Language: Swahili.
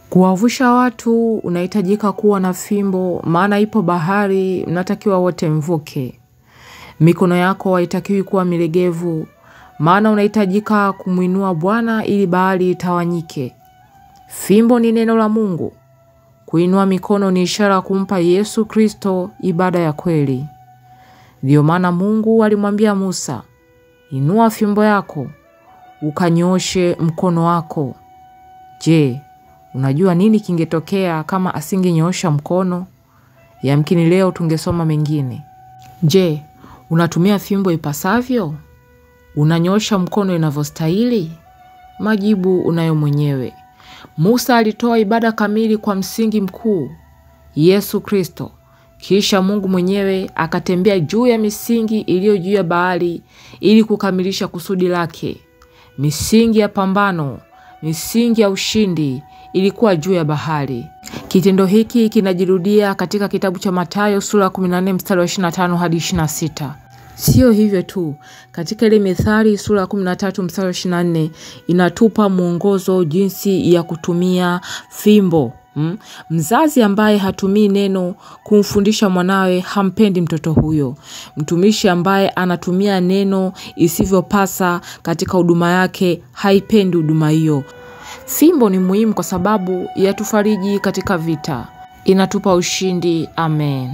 Kuwavusha watu unahitajika kuwa na fimbo, maana ipo bahari, mnatakiwa wote mvuke. Mikono yako haitakiwi kuwa milegevu, maana unahitajika kumwinua Bwana ili bahari itawanyike. Fimbo ni neno la Mungu. Kuinua mikono ni ishara kumpa Yesu Kristo ibada ya kweli. Ndiyo maana Mungu alimwambia Musa, inua fimbo yako, ukanyooshe mkono wako. Je, unajua nini kingetokea kama asingenyoosha mkono? Yamkini leo tungesoma mengine. Je, unatumia fimbo ipasavyo? Unanyoosha mkono inavyostahili? Majibu unayo mwenyewe. Musa alitoa ibada kamili kwa msingi mkuu, Yesu Kristo. Kisha Mungu mwenyewe akatembea juu ya misingi iliyo juu ya bahari ili kukamilisha kusudi lake. Misingi ya pambano, misingi ya ushindi ilikuwa juu ya bahari. Kitendo hiki kinajirudia katika kitabu cha Mathayo sura 14 mstari wa 25 hadi 26. Sio hivyo tu, katika ile Methali sura 13 mstari wa 24 inatupa mwongozo jinsi ya kutumia fimbo. Mzazi ambaye hatumii neno kumfundisha mwanawe hampendi mtoto huyo. Mtumishi ambaye anatumia neno isivyopasa katika huduma yake haipendi huduma hiyo. Fimbo ni muhimu kwa sababu yatufariji katika vita, inatupa ushindi. Amen.